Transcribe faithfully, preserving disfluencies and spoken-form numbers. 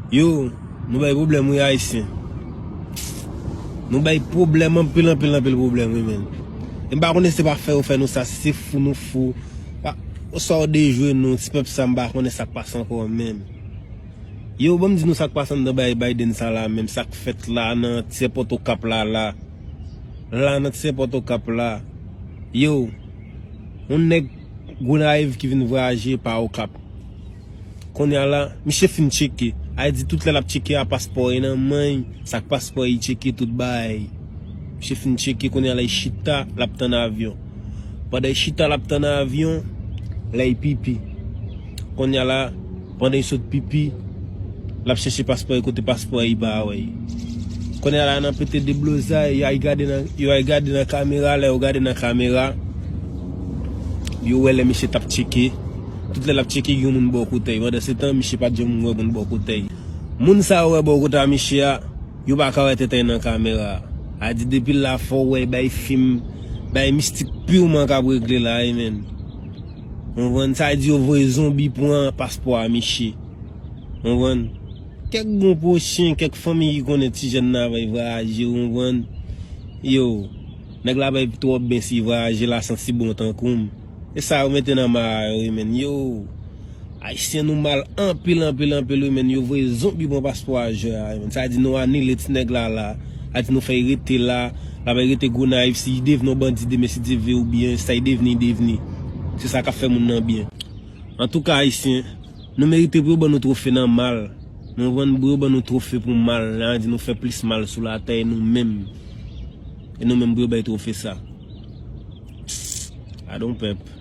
Yo, nou bay pwoblèm wi Ayisyen. Nou bay pwoblèm anpil, anpil, anpil pwoblèm wi menn. E m pa konnen se pa fè yo fè nou sa, si se fou nou fou. Pa, oswa yo dejwe nou, ti pèp sa m pa konnen sa k pase ankò menm. Yo, ban m di nou sa k pase anndan bay Biden sa la menm, sa k fèt la nan ti èpòt Okap la la. La nan ti èpòt Okap la. Yo, yon nèg Gonayiv ki vin vwayaje pa Okap. Kounye a la, misye fin tcheke. A di tout lè l ap tcheke a paspò e nan men l, sa k paspò e, li tcheke tout bagay. Misye fin tcheke, kounye a la, li chita, l ap tann avyon. Pandan li chita, l ap tann avyon, lè li pipi. Kounye a la, pandan li sot pipi, l ap chèche paspò e, kote paspò e, li pa wè l. Kounye a la, nan pete deblozay, yo al gade nan, yo al gade nan kamera, lè yo gade nan kamera, yo wè lè misye t ap tcheke. Tout lè l ap tcheke, gen yon moun bò kotèy. Pandan se tan, misye pa t janm wè moun bò kotèy. Moun sa yo wè bò kote a misye a, yo pa ka wè tèt nan kamera. A di depi la fò w wè bay fim, bay mistik piman k ap regle la, wi menn. Ou konprann? Sa di yo voye zonbi pran paspò a misye. Ou konprann? Kèk bon pwochen, kèk fanmi ki konnen ti jèn nan ap vwayaje, ou konprann? Yo, nèg la bay twòp ben si vwayaje la santi bon tankou m. E sa yo mete nan mara yo wi menn. Yo, Ayisyen nou mal anpil, anpil, anpil wi menn. Yo voye zonbi pran paspò a jè a wi menn. Sa di nou anile ti nèg la la. Sa di nou fè l rete la. L ap rete Gonayiv si li devni yon bandi demen si Dye vle oubyen sa li devni, li devni. Se sa k ap fè moun nan byen. Antouka Ayisyen, nou merite pou yo ban nou twofe nan mal. Nou konprann, pou yo ban nou twofe pou mal. Sa di nou fè plis mal sou latè e nou menm. E nou menm pou yo bay twofe sa. Gadon pèp.